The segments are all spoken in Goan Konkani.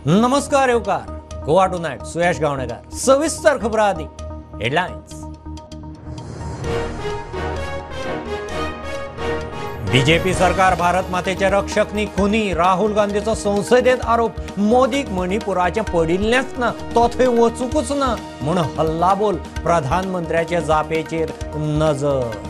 नमस्कार येवकार गोवा टुनायट सुयश गावणेकर सविस्तर खबरां आदी हेडलायन्स। बीजेपी सरकार भारत मातेचे रक्षक न्ही खुनी, राहुल गांधीचो संसदेत आरोप, मोदीक मणिपुराचें पडिल्लेंच ना, तो थंय वचूंकच ना म्हूण हल्लाबोल, प्रधानमंत्र्याचे जापेचेर नजर।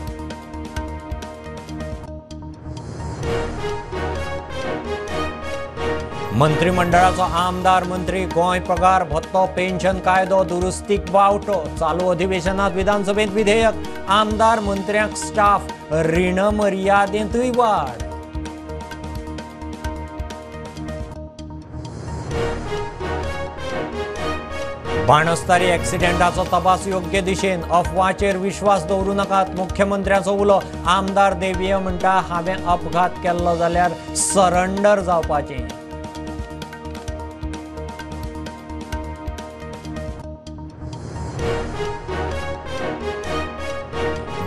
मंत्रिमंडळाचो आमदार मंत्री गोंय पगार भत्तो पेन्शन कायदो दुरुस्तीक बावटो, चालू अधिवेशनात विधानसभेत विधेयक, आमदार मंत्र्यांक स्टाफ रीण मर्यादेंतूय वाड। बाणस्तारी एक्सिडेंटाचो तपास योग्य दिशेन, अफवाचेर विश्वास दवरूं नाकात, मुख्यमंत्र्याचो उलो, आमदार देविया म्हणटा हांवें अपघात केल्लो जाल्यार सरेंडर जावपाचें।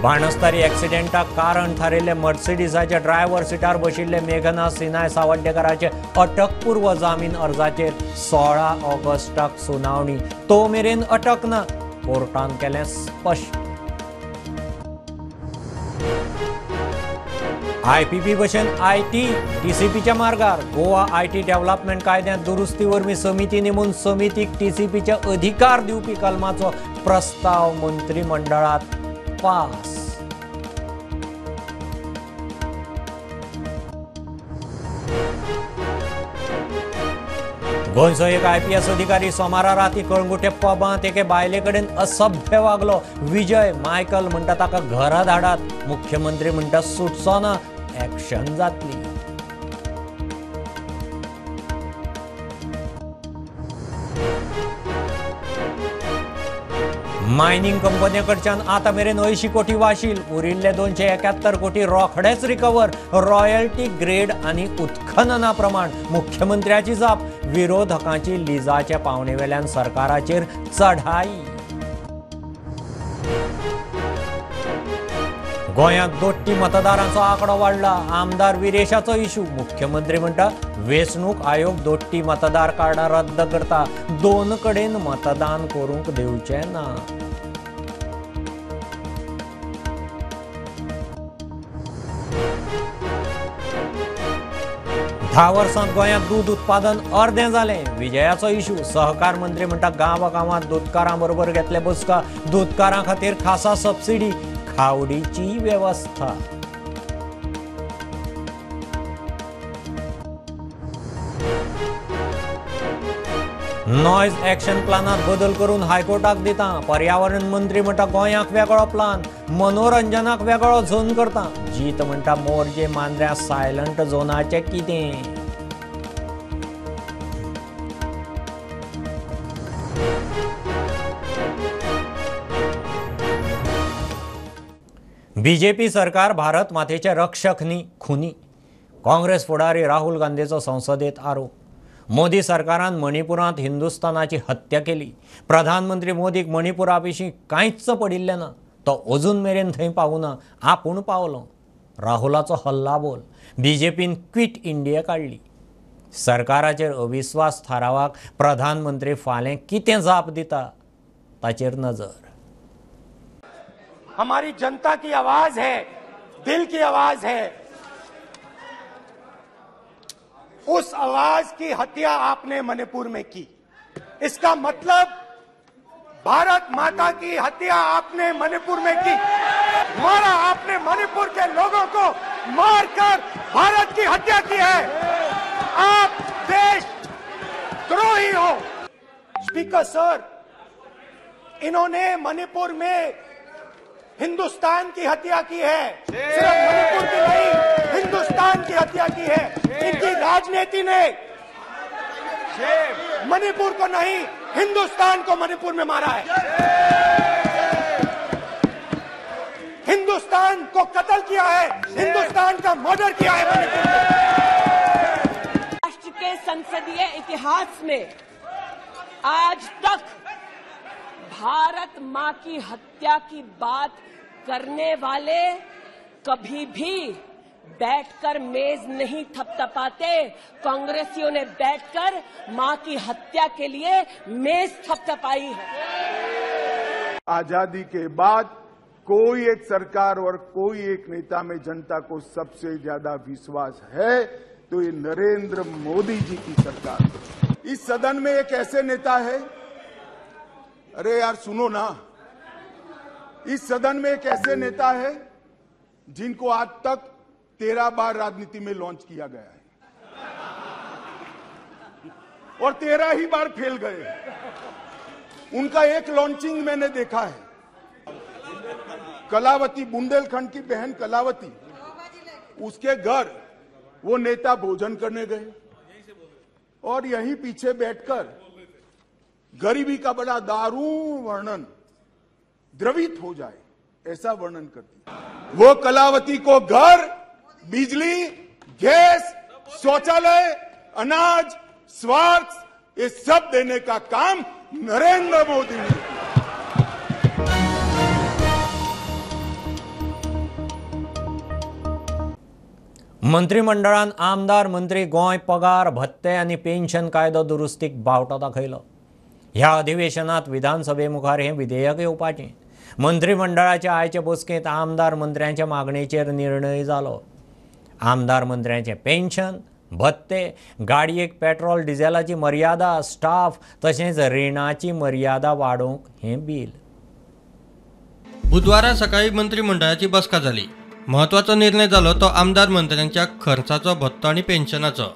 बाणस्तारी एक्सिडेंटाक कारण थारिल्ले मर्सिडीसाचे ड्रायव्हर सिटार बशिल्ले मेघना सिनाय सावड्डेकराचे अटकपूर्व जामीन अर्जाचेर 16 ऑगस्टाक सुनावणी, तो मेरेन अटक ना, कोर्टान केलें स्पश्ट। आयपीपी भशेन IT टीसीपीच्या मार्गार, गोवा IT development कायद्यांत दुरुस्ती वरवीं समिती नेमून समितीक टीसीपीचे अधिकार दिवपी कलमाचो प्रस्ताव मंत्रिमंडळांत पास। गोंयचो एक आयपीएस अधिकारी सोमारा राती कळंगुटे पबांत एके बायले कडेन असभ्य वागलो, विजय मायकल म्हणटा ताका घरा धाडात, मुख्यमंत्री म्हणटा सुटचो ना, एक्शन जातली। मायनिंग कंपनी कडच्यान आतां मेरेन 80 कोटी वाशील, उरिल्ले 271 कोटी रोखडेच रिकवर, रॉयल्टी ग्रेड आनी उत्खनना प्रमाण मुख्यमंत्र्याची जाप, विरोधकांची लिजाच्या पावणे वेल्यान सरकाराचेर चढाई। गोंयांत दोट्टी मतदारांचो आंकडो वाडला, आमदार विरेशाचो इशू, मुख्यमंत्री म्हणटा वेंचणूक आयोग दोट्टी मतदार कार्डां रद्द करता, दोन कडेन मतदान करूंक दिवचें ना। धा वर्सांत गोंयांत दूद उत्पादन अर्दें जालें, विजयाचो इशू, सहकार मंत्री म्हणटा गांवागांवांत दूदकारां बरोबर घेतले बसका, दूदकारां खातीर खासा सबसिडी, खावडीची वेवस्था। नॉयज एक्शन प्लानात बदल करून हायकोर्टाक दिता, पर्यावरण मंत्री म्हणटा गोंयाक वेगळो प्लान, मनोरंजनाक वेगळो झोन करता, जीत म्हणटा मोरजे मांद्र्या सायलंट झोनाचें कितें। बीजेपी सरकार भारत मातेचे रक्षक न्ही खुनी, काँग्रेस फुडारी राहुल गांधीचो संसदेत आरोप, मोदी सरकारान मणिपुरांत हिंदुस्तानाची हत्या केली, प्रधानमंत्री मोदीक मणिपुरा विशीं कांयच पडिल्लें ना, तो अजून मेरेन थंय पावना, आपूण पावलो, राहुलाचो हल्लाबोल, बीजेपीन क्विट इंडिया काडली। सरकाराचेर अविस्वास थारावाक प्रधानमंत्री फाल्यां कितें जाप दिता ताचेर नजर। हमारी जनता की आवाज है, दिल की आवाज है, उस आवाज की हत्या आपने मणिपुर में की। इसका मतलब भारत माता की हत्या आपने मणिपुर में की, मारा आपने मणिपुर के लोगों को मारकर भारत की हत्या की है। आप देश द्रोही हो। स्पीकर सर, इन्होंने मणिपुर में हिंदुस्तान की हत्या की है, सिर्फ मणिपुर की नहीं, हिंदुस्तान की हत्या की है। इनकी राजनीति ने मणिपुर को नहीं, हिंदुस्तान को मणिपुर में मारा है, हिंदुस्तान को कत्ल किया है, हिंदुस्तान का मर्डर किया है मणिपुर में। राष्ट्र के संसदीय इतिहास में आज तक भारत मां की हत्या की बात करने वाले कभी भी बैठकर मेज नहीं थपथपाते, कांग्रेसियों ने बैठकर मां की हत्या के लिए मेज थपथपाई है। आजादी के बाद कोई एक सरकार और कोई एक नेता में जनता को सबसे ज्यादा विश्वास है तो ये नरेंद्र मोदी जी की सरकार। इस सदन में एक ऐसे नेता है, अरे यार सुनो ना, इस सदन में एक ऐसे नेता है जिनको आज तक 13 बार राजनीति में लॉन्च किया गया है और 13 ही बार फेल गए। उनका एक लॉन्चिंग मैंने देखा है, कलावती, बुंदेलखंड की बहन कलावती, उसके घर वो नेता भोजन करने गए और यहीं पीछे बैठकर गरीबी का बड़ा दारुण वर्णन, द्रवित हो जाए ऐसा वर्णन कर दिया। वो कलावती को घर, बिजली, गैस, शौचालय, अनाज, स्वास्थ्य, ये सब देने का काम नरेंद्र मोदी ने किया। मंत्रिमंडळान आमदार मंत्री गोंय पगार भत्ते आनी पेन्शन कायदो दुरुस्तीक बावटो दाखयलो। ह्या अधिवेशनात विधानसभे मुखार हें विधेयक येवपाचें। मंत्रिमंडळाच्या आयचे बसकेंत आमदार मंत्र्यांच्या मागणेचेर निर्णय जालो। आमदार मंत्र्यांचें पेन्शन, भत्ते, गाडयेक पेट्रोल डिझेलाची मर्यादा, स्टाफ तशेंच रिणाची मर्यादा वाडोवंक हें बील। बुधवारा सकाळी मंत्रिमंडळाची बसका जाली। म्हत्वाचो निर्णय जालो तो आमदार मंत्र्यांच्या खर्चाचो भत्तो आनी पेन्शनाचो।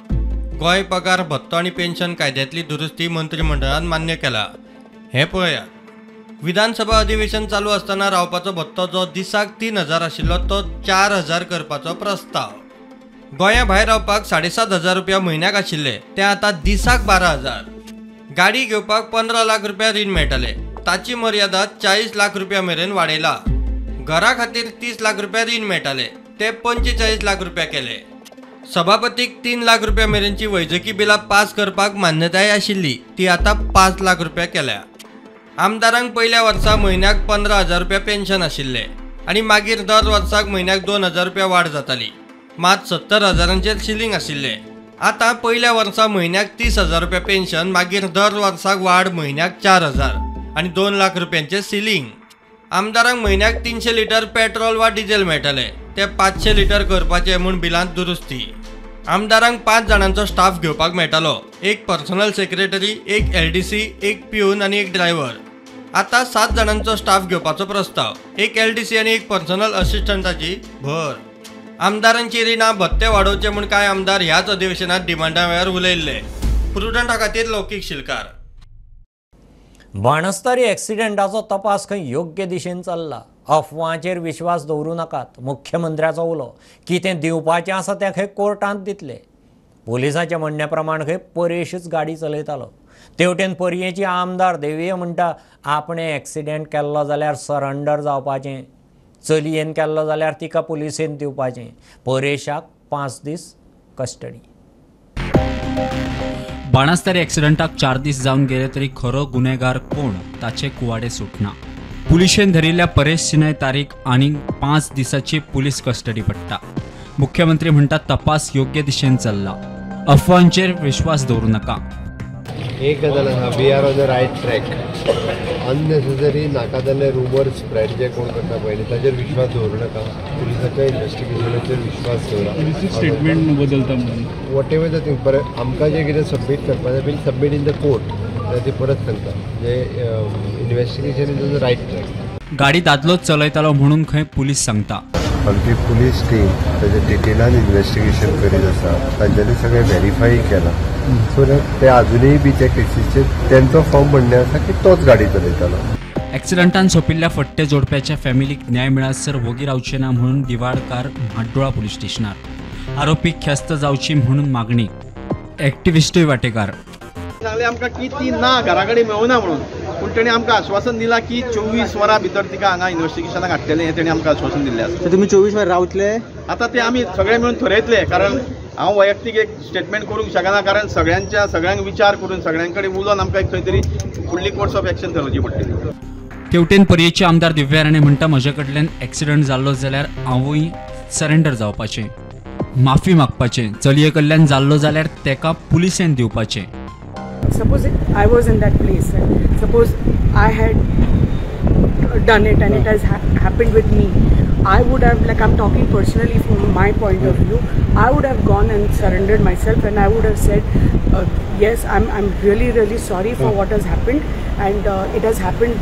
गोंय पगार भत्तो आनी पेन्शन कायद्यांतली दुरुस्ती मंत्रिमंडळान मान्य केला। हें पळयात, विधानसभा अधिवेशन चालू आसतना रावपाचो भत्तो जो दिसाक 3,000 आशिल्लो तो 4,000 करपाचो प्रस्ताव। गोंया भायर रावपाक 7,500 रुपया म्हयन्याक आशिल्ले ते आतां दिसाक 12,000। गाडी घेवपाक 15 लाख रुपया रीण मेळटाले ताची मर्यादा 40 लाख रुपया मेरेन वाडयला। घरा खातीर 30 लाख रुपया रीण मेळटाले ते 45 लाख रुपया केले। सभापतीक 3 लाख रुपया मेरेनची वैजकी बिलां पास करपाक मान्यताय आशिल्ली ती आतां 5 लाख रुपया केल्या। आमदारांक पयल्या वर्सा म्हयन्याक 15,000 रुपया पेन्शन आशिल्ले आनी मागीर दर वर्साक म्हयन्याक 2,000 रुपया वाड जाताली, मात 70,000 सिलिंग आशिल्ले। आतां पयल्या वर्सा म्हयन्याक 30,000 रुपया पेन्शन, मागीर दर वर्साक वाड म्हयन्याक 4,000 आनी 2 लाख रुपयांचे सिलिंग। आमदारांक म्हयन्याक 300 लिटर पेट्रोल वा डिझेल मेळटाले ते 500 लिटर करपाचे म्हूण बिलांत दुरुस्ती। आमदारांक 5 जाणांचो स्टाफ घेवपाक मेळटालो, एक पर्सनल सेक्रेटरी, एक LDC, एक प्यून आनी एक ड्रायव्हर। आतां 7 जाणांचो स्टाफ घेवपाचो प्रस्ताव, एक LDC आनी एक पर्सनल असिस्टंटाची भर। आमदारांची रिणां भत्ते वाडोवचे म्हूण कांय आमदार ह्याच अधिवेशनात डिमांडा वेळार उलयल्ले। प्रुडंटा खातीर लौकीक शिलकार। बाणस्तारी एक्सिडेंटाचो तपास खंय योग्य दिशेन चल्ला, अफवांचेर विश्वास दवरूं नाकात, मुख्यमंत्र्याचो उलो। कितें दिवपाचें आसा तें खंय कोर्टांत दितले। पुलिसाच्या म्हणण्या प्रमाण खंय परेशच गाडी चलयतालो। तेवटेन पर्येची आमदार देविया म्हणटा आपणें एक्सिडेंट केल्लो जाल्यार सरंडर जावपाचें, चलयेन केल्लो जाल्यार तिका पुलिसेन दिवपाचें। परेशाक 5 दीस कस्टडी। बाणस्तारी एक्सिडेंटाक 4 दीस जावन गेले तरी खरो गुन्हेगार कोण ताचे कुवाडे सुटना। पुलिशेन धरिल्ल्या परेश सिनाय तारीख आनी 5 दिसाची पुलीस कस्टडी पडटा। मुख्यमंत्री म्हणटा तपास योग्य दिशेन चल्ला, अफवांचेर विश्वास दवरूं नाका। एक गजाल आसा, we are on the right track. Unnecessary नाका जाल्ले रुमर स्प्रेड जे कोण करता पळय ताचेर विश्वास दवरूं नाका। पुलिसाच्या इन्वेस्टिगेशनाचेर विश्वास दवरा। स्टेटमेंट बदलता म्हणून what ever the thing, परत आमकां जें कितें सबमीट करपाचें bill submit in the court, ती परत सांगता जे investigation is on the right track. गाडी दादलोच चलयतालो म्हणून खंय पुलीस सांगता। आमची पुलीस टीम ताजें डिटेलान इन्वेस्टिगेशन करीत आसा, तांच्यांनी सगळें व्हेरीफाय केलां सो that ते आजुनूय बी त्या केसीचेर तेंचो फॉर्म म्हणणें आसा की तोच गाडी चलयतालो। एक्सिडंटान सोंपिल्ल्या फट्टे जोडप्याच्या फॅमिलीक न्याय मेळसर वोगी रावचे ना म्हणून दिवाडकार म्हाड्डोळा पुलीस स्टेशनार आरोपी ख्यास्त जावची म्हणून मागणी। एक्टिविस्टूय वाटेकार। सांगलें आमकां की ती ना घरा कडेन मेळना म्हणून, पूण तेणी आमकां आश्वासन दिलां की 24 वरां भितर तिका हांगा इन्वेस्टिगेशनाक हाडटलें हें तेणी आमकां आश्वासन दिल्लें आसा। तुमी 24 वरां रावतले? आतां ते आमी सगळे मेळून थरयतले, कारण हांव वैयक्तीक एक स्टेटमेंट करूंक शकना, कारण सगळ्यांक विचार करून सगळ्यां कडेन उलोवन आमकां एक खंय तरी फुडली कोर्स ऑफ एक्शन थरोवची पडटली। तेवटेन पर्येचे आमदार दिव्या राणे म्हणटा म्हजे कडल्यान एक्सिडंट जाल्लो जाल्यार हांवूय सरेंडर जावपाचें। माफी मागपाचें, चलये कडल्यान जाल्लो जाल्यार तेका पुलिसेन दिवपाचें. Suppose I was in that place, suppose I had done it and it has happened with me, I would have, like I'm talking personally from my point of view, I would have gone and surrendered myself and I would have said, yes, I'm really, really sorry for what has happened, and it has happened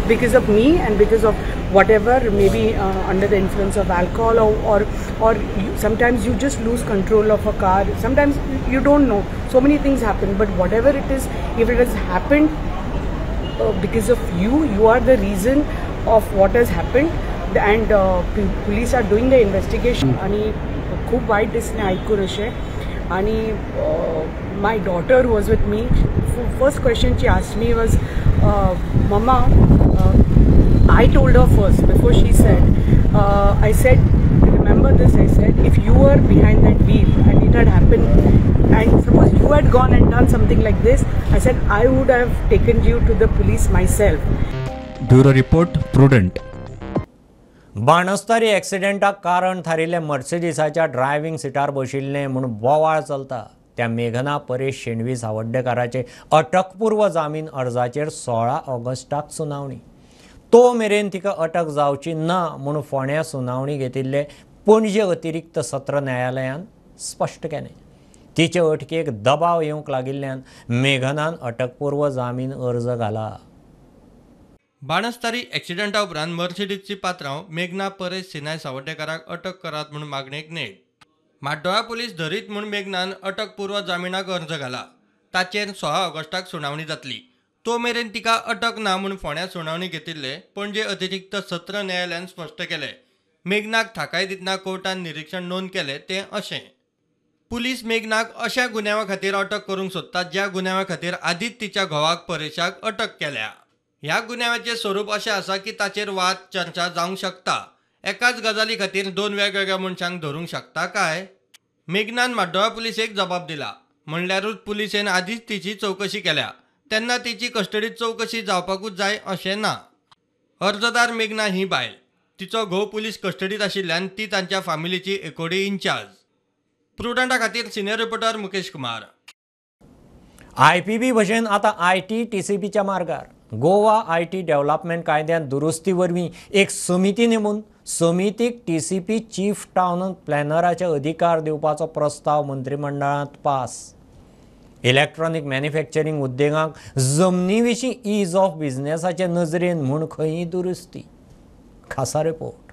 because of me and because of whatever, maybe under the influence of alcohol or you, sometimes you just lose control of a car, sometimes you don't know, so many things happen, but whatever it is, if it has happened because of you, you are the reason of what has happened, and police are doing the investigation. आणि खूप वाईट दिसलें आयकून अशें. आणि my daughter was with me, first question she asked me was, mama, I told her first before she said, I said, remember this, I said, if you were behind that wheel and it had happened, and suppose you had gone and done something like this, I said, I would have taken you to the police myself. Bureau report, Prudent. Banastari ॲक्सिडेंटाक कारण थारिल्ले मर्सिडीसाच्या ड्रायव्हिंग सिटार बशिल्लें म्हूण बोवाळ चलता. त्या मेघना परेश शेणवी सावड्डेकाराचे अटकपूर्व जामीन अर्जाचेर 16 ऑगस्टाक सुनावणी. तो मेरेन तिका अटक जावची ना म्हूण फोंड्या सुनावणी घेतिल्ले पणजे अतिरिक्त सत्र न्यायालयान स्पश्ट केलें. तिचे अटकेक दबाव येवंक लागिल्ल्यान मेघनान अटकपूर्व जामीन अर्ज घाला. बाणस्तारी ॲक्सिडेंटा उपरांत मर्सिडीजची पात्रांव मेघना परेश सिनाय सावड्डेकाराक अटक करात म्हूण मागणेक नेट. म्हाड्डोळा पुलीस धरीत म्हूण मेघनान अटकपूर्व जामिनाक अर्ज घाला. ताचेर 16 ऑगस्टाक सुनावणी जातली. तो मेरेन तिका अटक ना म्हूण फोंड्या सुनावणी घेतिल्ले पणजे अतिरिक्त सत्र न्यायालयान स्पश्ट केलें. मेघनाक थाकाय दितना कोर्टान निरीक्षण नोंद केलें तें अशें, पुलीस मेघनाक अशा गुन्यांवा खातीर अटक करूंक सोदतात ज्या गुन्यांवा खातीर आदींच तिच्या घोवाक परेशाक अटक केल्या. ह्या गुन्यांवाचें स्वरूप अशें आसा की ताचेर वाद चर्चा जावंक शकता. एकाच गजाली खातीर दोन वेगवेगळ्या मनशांक धरूंक शकता काय? मेघनान म्हाड्डोळा पुलिसेक जबाब दिला. म्हणल्यारूच पुलिसेन आदींच तिची चवकशी केल्या, तेन्ना तिची कस्टडीत चवकशी जावपाकूच जाय अशें ना. अर्जदार मेघना ही बायल, तिचो घोव पुलीस कस्टडीत आशिल्ल्यान ती तांच्या फामिलीची एकोडी इन्चार्ज. प्रुडंटा खातीर senior reporter Mukesh Kumar. IPB भशेन आतां IT टीसीपीच्या मार्गार. गोवा IT development कायद्यांत दुरुस्ती वरवीं एक समिती नेमून समितीक टीसीपी चीफ टावन प्लॅनराचे अधिकार दिवपाचो प्रस्ताव मंत्रिमंडळांत पास. इलेक्ट्रॉनिक मॅन्युफॅक्चरींग उद्देगांक जमनी विशीं is of बिझनेसाचे नजरेन म्हूण खंयी दुरुस्ती. खासा रिपोर्ट.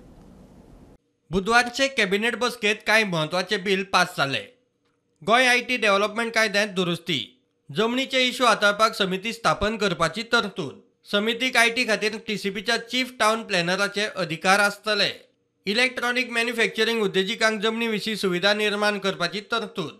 बुधवारचे कॅबिनेट बसकेत कांय म्हत्वाचे बिल पास जाले. गोंय IT development कायद्यांत दुरुस्ती, जमनीचे इश्यू हाताळपाक समिती स्थापन करपाची तरतूद, समितीक IT खातीर टीसीपीच्या चीफ टावन प्लॅनराचे अधिकार आसतले, इलेक्ट्रॉनिक मॅन्युफॅक्चरींग उद्देजिकांक जमनी विशीं सुविधा निर्माण करपाची तरतूद.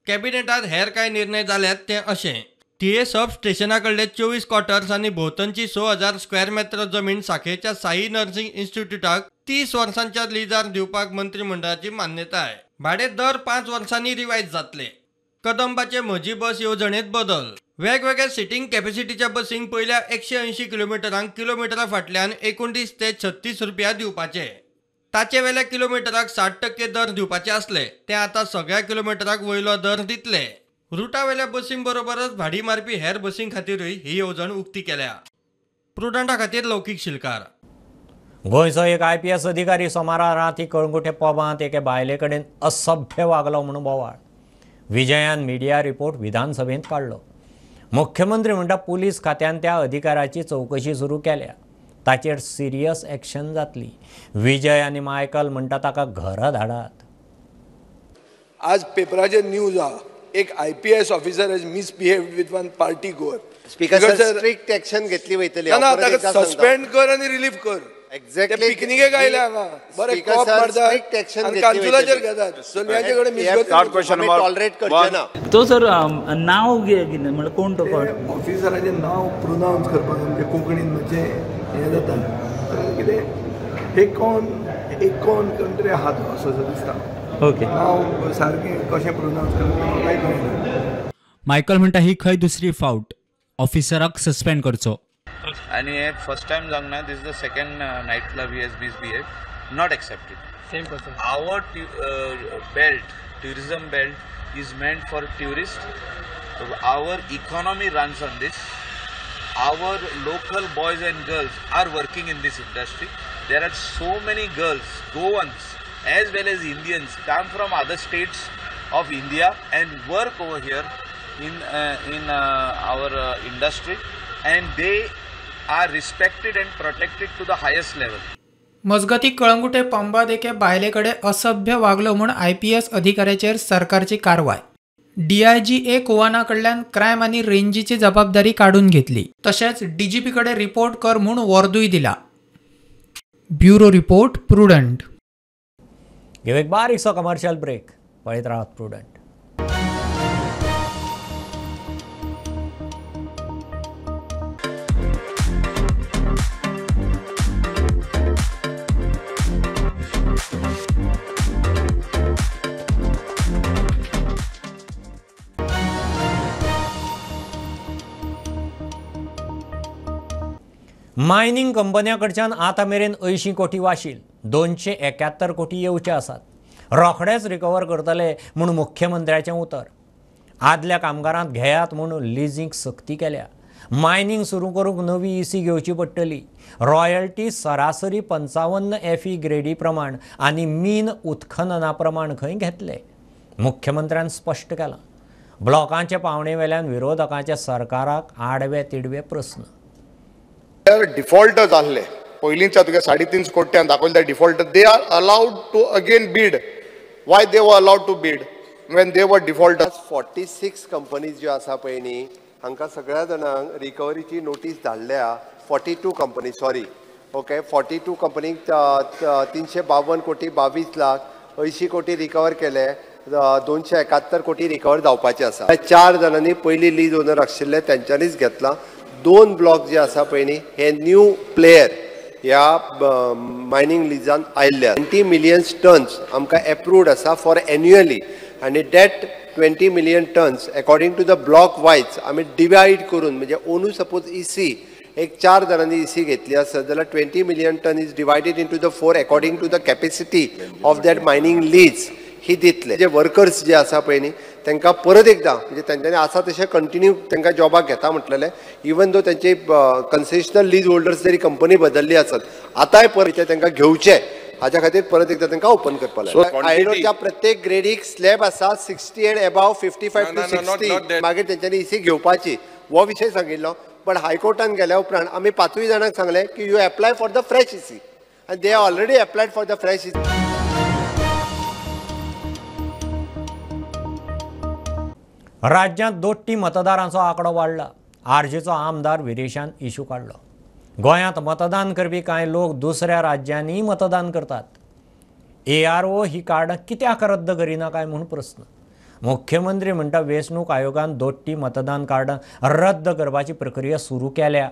कॅबिनेटात हेर कांय निर्णय जाल्यात ते अशें, थिये सब स्टेशना कडले 24 क्वॉर्टर्स आनी भोंवतणची 6,000 स्क्वेअर मेत्र जमीन साखेच्या साई नर्सिंग इन्स्टिट्यूटाक 30 वर्सांच्या लिजार दिवपाक मंत्रिमंडळाची मान्यताय. भाडें दर 5 वर्सांनी रिवायज जातले. कदंबाचे म्हजी बस येवजणेंत बदल, वेगवेगळ्या सिटींग कॅपॅसिटीच्या बसींक पयल्या 180 किलोमिटरांक किलोमिटरा फाटल्यान 29 ते 36 रुपया दिवपाचे, ताचे वेल्या किलोमिटराक 60% दर दिवपाचे आसले ते आतां सगळ्या किलोमिटराक वयलो दर दितले. रुटा वेल्या बसीं बरोबरच भाडी मारपी हेर बसीं खातीरूय ही येवजण उक्ती केल्या. प्रुडंटा खातीर लौकीक शिलकार. गोंयचो एक IPS अधिकारी सोमारा राती कळंगुटे पबांत एके बायले कडेन असभ्य वागलो म्हणून बोवाळ. विजयान मिडिया रिपोर्ट विधानसभेंत काडलो. मुख्यमंत्री म्हणटा पुलीस खात्यान त्या अधिकाऱ्याची चवकशी सुरू केल्या, ताचेर सिरियस एक्शन जातली. विजय आनी मायकल म्हणटा ताका घरा धाडात. आज पेपराचेर न्यूज आहा, एक IPS officer has misbehaved with one party goer. Speaker sir, strict action घेतली वयतली. ना, ताका सस्पेंड कर आनी रिलीफ कर. एक्झॅक्टली पिकनिकेक आयले हांगा, बरे कॉप मारतात आनी कानसुलाचेर घेतात, चलयांचे कडेन मिसगती टॉलरेट करचे ना. तो सर नाव म्हणल्यार कोण तो ऑफिसराचें नांव प्रोनावन्स करपाक आमच्या कोंकणीन मातशें हें जाता, कितें एकोन एकोन कोण तरी आहा तो असो दिसता. ओके, नांव सारकें कशें प्रोनावन्स करप म्हाकाय कळना. मायकल म्हणटा ही खंय दुसरी फावट ऑफिसराक सस्पेंड करचो. आनी हे फर्स्ट टायम जावंक ना, this is the second night club he has misbehave, not accepted. Same person. Our belt, tourism belt, is meant for tourists. Our economy runs on this. Our local boys and girls are working in this industry. There are so many girls, Goans as well as Indians, come from other states of India and work over here in our industry, and they are respected and protected to the highest level. मजगती कळंगुटे पंबाद एके बायले कडेन असभ्य वागलो म्हूण IPS अधिकाऱ्याचेर सरकारची कारवाय. डीआयजी ए कुवाना कडल्यान क्रायम आनी रेंजीची जबाबदारी काडून घेतली. तशेंच डीजीपी कडेन रिपोर्ट कर म्हूण वर्दूय दिला. Bureau report, Prudent. घेऊ एक बारीकसो कमर्शियल ब्रेक. पळयत राहात प्रुडंट. मायनिंग कंपन्यां कडच्यान आतां मेरेन 80 कोटी वाशील 271 कोटी येवचे आसात. रोखडेच रिकवर करतले म्हूण मुख्यमंत्र्याचें उतर. आदल्या कामगारांत घेयात म्हूण लिजींक सक्ती केल्या. मायनिंग सुरू करूंक नवी इसी घेवची पडटली. रॉयल्टी सरासरी 55 एफई ग्रेडी प्रमाण आनी मीन उत्खनना प्रमाण खंय घेतले, मुख्यमंत्र्यान स्पश्ट केलां. ब्लॉकांचे पावणे वेल्यान विरोधकांच्या सरकाराक आडवे तिडवे प्रस्न. डिफॉल्टर्स आहले पयलींच्या तुगे 3.5 कोट्यान दाखयले defaulter, they are allowed to again bid. Why they were allowed to bid when they were defaulters? 46 companies ज्यो आसा पळय न्ही, हांकां सगळ्या जाणांक रिकवरीची नोटीस धाडल्या. 42 कंपनी, सॉरी, ओके, 42 कंपनीक 352 कोटी 22 लाख 80 कोटी रिकवर केले. 271 कोटी रिकवर जावपाचे आसा. 4 जाणांनी पयलीं लीज ओनर आशिल्ले तेंच्यांनीच घेतला. 2 ब्लॉक जे आसा पळय न्ही, हे न्यू प्लेयर ह्या मायनींग लिजान आयिल्ले. 20 मिलियन टन्स आमकां एप्रूव्ड आसा फॉर एन्युअली, आनी that 20 million tons according to the block wise आमी डिवायड करून, म्हणजे ओनू सपोज इसी एक 4 जाणांनी इसी घेतली आसत जाल्यार 20 million ton is divided into the 4 according to the capacity of that mining lease ही दितले. जे वर्कर्स जे आसा पळय न्ही, तांकां परत एकदां म्हणजे तेंच्यांनी आसा तशें कंटिन्यू तांकां जॉबाक घेता म्हटलेलें. इवन दो तेंचे कन्सेशनल लीज होल्डर्स जरी कंपनी बदलली आसत, आतांय परत तांकां घेवचें हाच्या खातीर परत एकदां तांकां ओपन करपाक लायलें. आयनोच्या प्रत्येक ग्रेडीक स्लॅब आसा 60 एंड एबाव, 55 to 60. मागीर तेंच्यांनी इसी घेवपाची हो विशय सांगिल्लो. बट हायकोर्टान गेल्या उपरांत आमी 5 जाणांक सांगलें की you apply for the fresh EC, आनी they already applied for the fresh EC. राज्यांत दोट्टी मतदारांचो आंकडो वाडला. आरजीचो आमदार विरेशान इशू काडलो. गोंयांत मतदान करपी कांय लोक दुसऱ्या राज्यांनी मतदान करतात. ARO ही कार्डां कित्याक रद्द करिना काय म्हूण प्रस्न. मुख्यमंत्री म्हणटा वेंचणूक आयोगान दोट्टी मतदान कार्डां रद्द करपाची प्रक्रिया सुरू केल्या.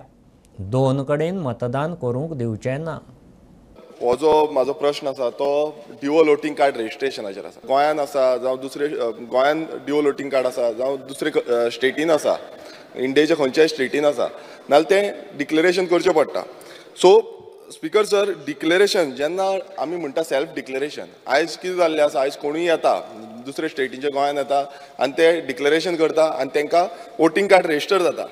2 कडेन मतदान करूंक दिवचें ना. हो जो म्हाजो प्रश्न आसा तो ड्युअल वोटींग कार्ड रजिस्ट्रेशनाचेर आसा. गोंयान आसा जावं दुसरे, गोंयान ड्युअल वोटींग कार्ड आसा जावं दुसरे स्टेटीन आसा, इंडियेच्या खंयच्याय स्टेटीन आसा, नाल्यार तें डिक्लेरेशन करचें पडटा. सो स्पीकर सर, डिक्लेरेशन जेन्ना आमी म्हणटा सेल्फ डिक्लेरेशन, आयज कितें जाल्लें आसा, आयज कोणूय येता दुसरे स्टेटीचे गोंयान येता आनी ते डिक्लेरेशन करता आनी तांकां वोटींग कार्ड रजिस्टर जाता.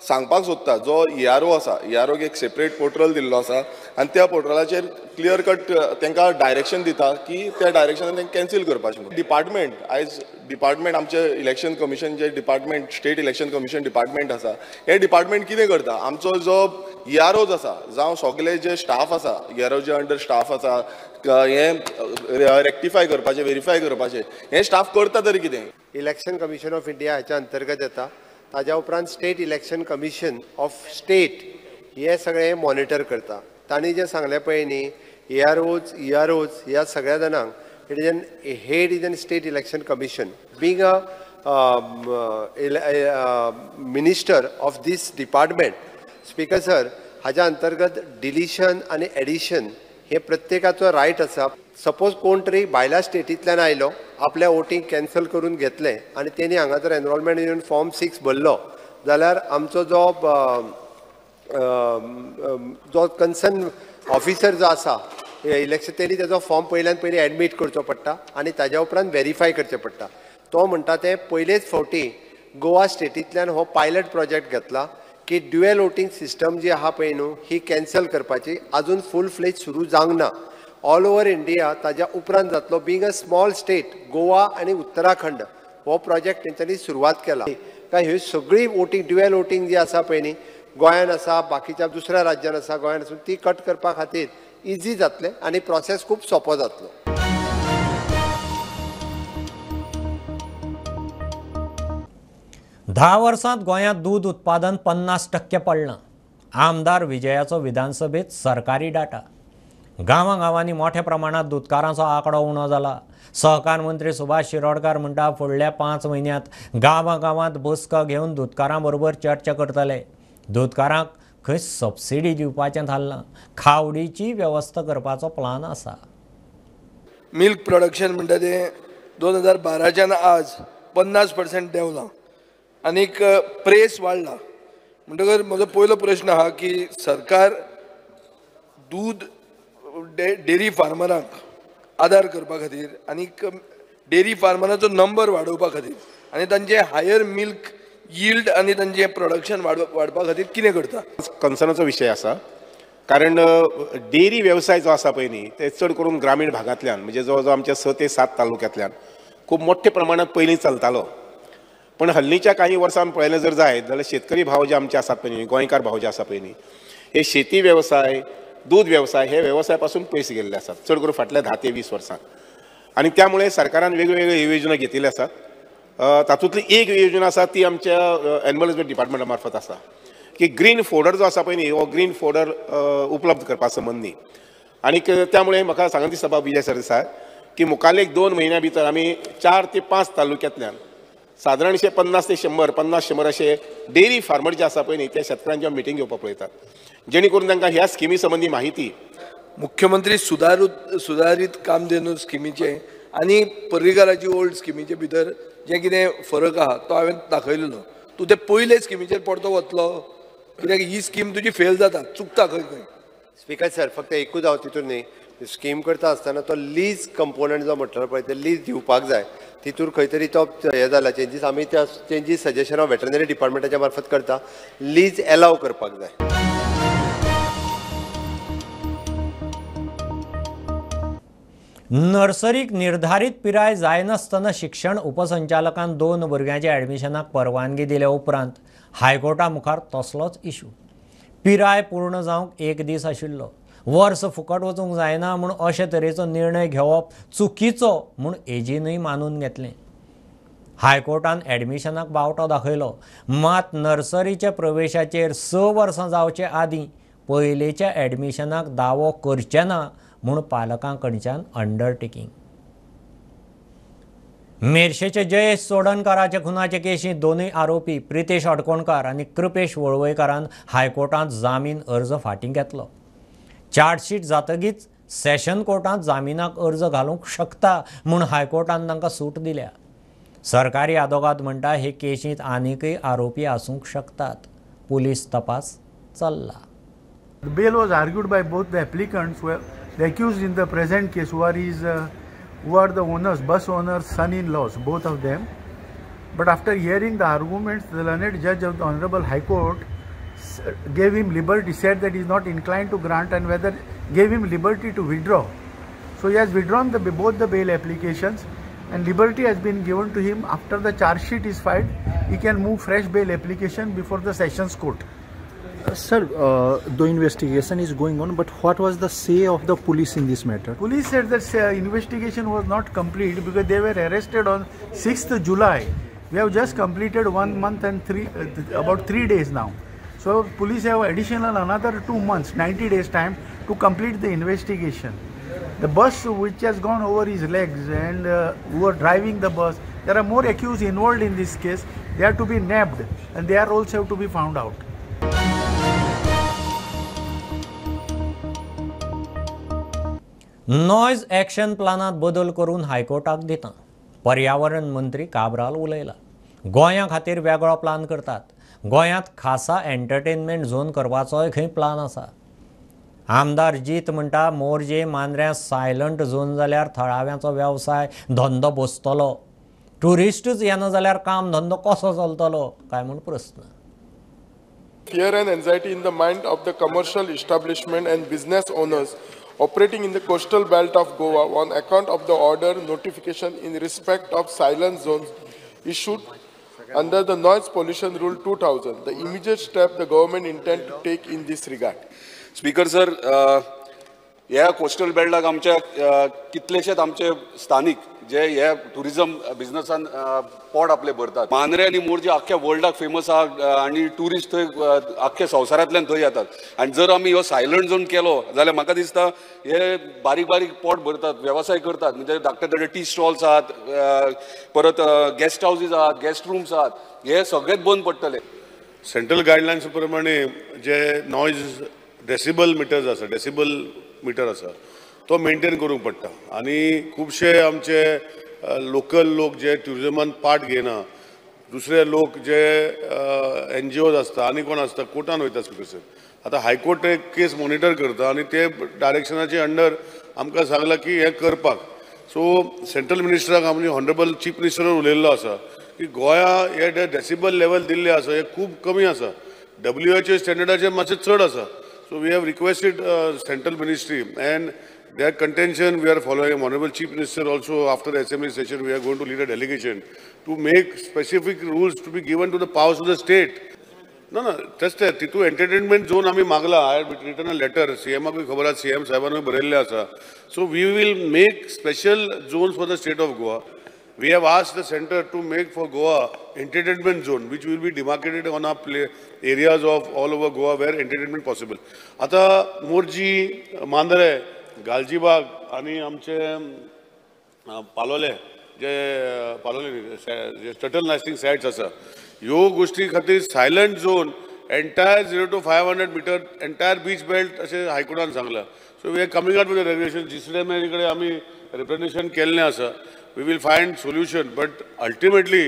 सांगपाक सोदता जो ERO आसा, EROक एक सेपरेट पोर्टल दिल्लो आसा आनी त्या पोर्टलाचेर क्लियर कट तांकां डायरेक्शन दिता की त्या डायरेक्शनान तांकां कॅन्सील करपाचें म्हणून. डिपार्टमेंट आयज डिपार्टमेंट आमचें इलेक्शन कमिशन जे department, state election commission department आसा, हें डिपार्टमेंट कितें करता, आमचो जो EROज आसा जावं सगळे जे स्टाफ आसा, ERO जे अंडर स्टाफ आसा, हें रेक्टिफाय करपाचें, वेरीफाय करपाचें, हें स्टाफ करता तरी कितें. इलेक्शन कमिशन ऑफ इंडिया हाच्या अंतर्गत येता. ताज्या उपरांत state election commission of state हे सगळें मॉनिटर करता. तांणी जें सांगलें पळय न्ही, AROs, EROs ह्या सगळ्या जाणांक it is an head is an state election commission. Being a minister of this department, speaker sir, हाज्या अंतर्गत डिलीशन आनी एडिशन हे प्रत्येकाचो रायट आसा. सपोज कोण तरी भायल्या स्टेटींतल्यान आयलो, आपल्या वोटींग कॅन्सल करून घेतलें आनी तेणी हांगा जर एनरोलमेंट येवन फॉर्म 6 भरलो जाल्यार आमचो जो जो कन्सर्न ऑफिसर जो आसा इलेक्शन तेणी तेजो फॉर्म पयल्यान पयलीं एडमीट करचो पडटा आनी ताज्या उपरांत वेरीफाय करचें पडटा. तो म्हणटा ते पयलेच फावटी गोवा स्टेटींतल्यान हो पायलट प्रोजेक्ट घेतला की ड्युएल वोटींग सिस्टम जी आहा पळय न्हू ही कॅन्सल करपाची, आजून फूल फ्लेज सुरू जावंक ना. ऑल ओवर इंडिया ताज्या उपरांत जातलो. Being a small state Goa आनी उत्तराखंड हो प्रोजेक्ट तेंच्यांनी सुरवात केला. काय ह्यो सगळी वोटींग ड्युएल वोटींग जी आसा पळय न्ही गोंयान आसा, बाकीच्या दुसऱ्या राज्यान आसा, गोंयान आसून ती कट करपा खातीर इजी जातलें आनी प्रोसेस खूब सोंपो जातलो. धा वर्सांत गोंयांत दूद उत्पादन 50% पडलां. आमदार विजयाचो विधानसभेत सरकारी डाटा. गांवागांवांनी मोठ्या प्रमाणात दुदकारांचो आंकडो उणो जाला. सहकार मंत्री सुभाष शिरोडकार म्हणटा फुडल्या 5 म्हयन्यांत गांवागांवांत बसका घेवन दुदकारां बरोबर चर्चा करतले. दुदकारांक खंय सबसिडी दिवपाचें थारलां. खावडीची वेवस्था करपाचो प्लान आसा. मिल्क प्रोडक्शन म्हणटा तें 2012च्यान आज 50% देंवलां आनीक प्रेस वाडला. म्हणटकर म्हजो पयलो प्रश्न आहा की सरकार दूद डेरी फार्मरांक आदार करपा खातीर आनीक डेरी फार्मरांचो नंबर वाडोवपा खातीर आनी तांचे हायर मिल्क यील्ड आनी तांचें प्रोडक्शन वाडपा खातीर कितें करता? कन्सर्नाचो विशय आसा, कारण डेरी वेवसाय जो आसा पळय न्ही ते चड करून ग्रामीण भागांतल्यान म्हणजे जवळ जवळ आमच्या 6 ते 7 तालुक्यांतल्यान खूब मोठ्या प्रमाणात पयलीं चलतालो. पण हल्लीच्या काही वर्सां पळयलें जर जायत जाल्यार शेतकरी भाव जे आमचे आसात पळय न्ही, गोंयकार भाव जे आसा पळय न्ही, हे शेती वेवसाय, दूद वेवसाय हे वेवसाय पासून पयस गेल्ले आसात चड करून फाटल्या 10 ते 20 वर्सां. आनी त्यामुळे सरकारान वेगवेगळ्यो योजना घेतिल्ल्यो आसात. तातूंतली एक योजना आसा ती आमच्या एनिमल हजबंड डिपार्टमेंटा मार्फत आसा की ग्रीन फोडर जो आसा पळय न्ही हो ग्रीन फोडर उपलब्ध करपा संबंदी. आनीक त्यामुळे म्हाका सांगन दिसता बाब विजय सरदेसाय की मुखाल्ले 2 म्हयन्या भितर आमी 4 ते 5 तालुक्यांतल्यान सादारणशे 50 ते 100, 50-100 अशे डेरी फार्मर जे आसा पळय न्ही त्या शेतकारांची मिटींग घेवपाक पळयतात जेणे करून तांकां ह्या स्किमी संबंदी माहिती. मुख्यमंत्री सुदारीत कामधेनू स्किमीचे आनी पर्रीकाराची ओल्ड स्किमीचे भितर जें कितें फरक आहा तो हांवें दाखयलेलो. तूं ते पयले स्किमीचेर परतो वतलो कित्याक ही स्कीम तुजी फेल जाता, चुकता खंय खंय. स्पीकर सर फक्त एकूच हांव तितून न्ही स्कीम करता आसतना तो लीज कंपोनंट जो म्हटलो पळय ते लीज दिवपाक जाय, तितूर खंय तरी तो हें जाला चेंजीस. आमी त्या चेंजीस सजेशन हांव वेटरनरी डिपार्टमेंटाच्या मार्फत करता. लीज एलाव करपाक जाय. नर्सरीक निर्धारीत पिराय जायनासतना शिक्षण उपसंचालकान 2 भुरग्यांच्या ॲडमिशनाक परवानगी दिल्या उपरांत हायकोर्टा मुखार तसलोच इशू. पिराय पूर्ण जावंक 1 दीस आशिल्लो, वर्स फुकट वचूंक जायना म्हूण अशे तरेचो निर्णय घेवप चुकीचो म्हूण एजीनूय मानून घेतलें. हायकोर्टान ॲडमिशनाक बावटो दाखयलो, मात नर्सरीच्या प्रवेशाचेर 6 वर्सां जावचे आदीं पयलेच्या ॲडमिशनाक दावो करचे ना म्हूण पालकां कडच्यान अंडरटेकींग. मेरशेचे जयेश चोडणकाराच्या खुनाचे केशींत 2 आरोपी प्रितेश अडकोणकार आनी कृपेश वळवयकारान हायकोर्टांत जामीन अर्ज फाटीं घेतलो. चार्जशीट जातगीच सेशन कोर्टांत जामिनाक अर्ज घालूंक शकता म्हूण हायकोर्टान तांकां सूट दिल्या. सरकारी आदोगाद म्हणटा हे केशींत आनीकय आरोपी आसूंक शकतात. पुलीस तपास चल्ला. The bail was argued by both the applicants, who are the accused in the present case, who are the owners, bus owners, son-in-laws, both of them. But after hearing the arguments, the learned judge of the Honorable High Court gave him liberty, said that he is not inclined to grant and whether gave him liberty to withdraw. So he has withdrawn both the bail applications and liberty has been given to him. After the charge sheet is filed, he can move fresh bail application before the Sessions Court. Sir, the investigation is going on, but what was the say of the police in this matter? Police said that investigation was not complete because they were arrested on 6th July. We have just completed 1 month and about 3 days now. So police have additional another 2 months, 90 days time to complete the investigation. The bus which has gone over his legs and who are driving the bus, there are more accused involved in this case. They are to be nabbed and their roles have to be found out. Noise action प्लानात बदल करून हायकोर्टाक दिता. पर्यावरण मंत्री काब्राल उलयला. गोंया खातीर वेगळो प्लान करतात. गोंयांत खासा एंटरटेनमेंट झोन करपाचोय खंय प्लान आसा. आमदार जीत म्हणटा मोरजे मांद्र्यां सायलंट झोन जाल्यार थळाव्यांचो वेवसाय धंदो बसतलो, ट्युरिस्टूच येना जाल्यार काम धंदो कसो चलतलो काय म्हूण प्रस्न. Fear and anxiety in the mind of the commercial establishment and business owners operating in the coastal belt of Goa on account of the order notification in respect of silent zones issued under the Noise Pollution Rule 2000. The immediate step the government intend to take in this regard. Speaker sir, ह्या कोस्टल बेल्टाक आमच्या कितलेशेच आमचे स्थानीक जे हे टुरिझम बिझनसान पोट आपले भरतात. मांद्रे आनी मोरजे आख्ख्या वर्ल्डाक फेमस आहा आनी ट्युरिस्ट थंय आख्ख्या संवसारांतल्यान थंय येतात आनी जर आमी हो सायलंट झोन केलो जाल्यार म्हाका दिसता हे बारीक बारीक पोट भरतात, वेवसाय करतात. म्हणजे धाकटे धाकटे टी स्टॉल्स आहात, परत गेस्ट हावजीस आहात, गेस्ट रुम्स आहात, हे सगळेच बंद पडटले. सेंट्रल गायडलायन्स प्रमाणे जे नॉयज डेसिबल मिटर्स आसा, डेसिबल मिटर आसा तो मेंटेन करूंक पडटा आनी खुबशे आमचे लोकल लोक जे ट्युरिजमान पार्ट घेयना, दुसरे लोक जे एन जी ओज आसता आनी कोण आसता कोर्टान वयता. स्पीकर सर, आतां हायकोर्ट एक केस मॉनिटर करता आनी ते डायरेक्शनाचे अंडर आमकां सांगलां की हें करपाक. सो सेंट्रल मिनिस्टराक आमी ऑनरेबल चीफ मिनिस्टर उलयल्लो आसा की गोंया हे डेसिबल लेवल दिल्लें आसा हें खूब कमी आसा, WHO स्टँडर्डाचेर मातशें चड आसा. So we have requested central ministry and their contention we are following. Honorable Chief Minister also after the assembly session we are going to lead a delegation to make specific rules to be given to the powers of the state. No, no, just titu entertainment zone ami magla. I have written a letter, CM ku khabar asa, CM sahiban barelle asa. So we will make special zones for the state of Goa. We have asked the center to make for Goa entertainment zone, which will be demarcated on our play areas of all over Goa where entertainment possible. आता मोरजी, मांद्रे, गालजीबाग आणि आमचे पालोले जे पालोले जे टर्टल नेस्टिंग सायट्स आसा, ह्यो गोष्टी खातीर silent zone entire 0 to 500 meter entire beach belt अशें हायकोर्टान सांगलां. So we are coming out with regulation. जिसले कडेन आमी रिप्रेजेंटेशन केल्लें आसा. We will find solution, but ultimately,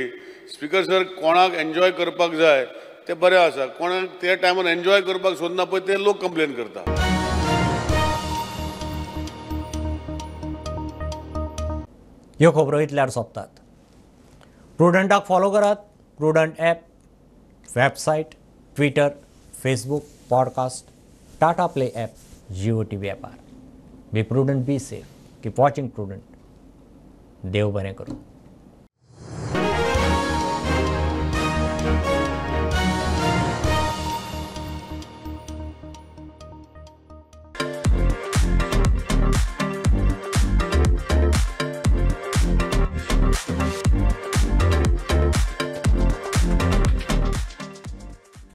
Speaker sir, कोणाक एन्जॉय करपाक जाय ते बरें आसा, कोणाक त्या टायमार एन्जॉय करपाक सोदना पळय ते लोक कंप्लेन करता. ह्यो खबरो इतल्यार सोंपतात. प्रुडंटाक फॉलो करात. Prudent app, website, Twitter, Facebook, podcast, Tata Play app, Jio TV ॲपार. Be prudent, be safe, keep watching Prudent. देव बरें करूं.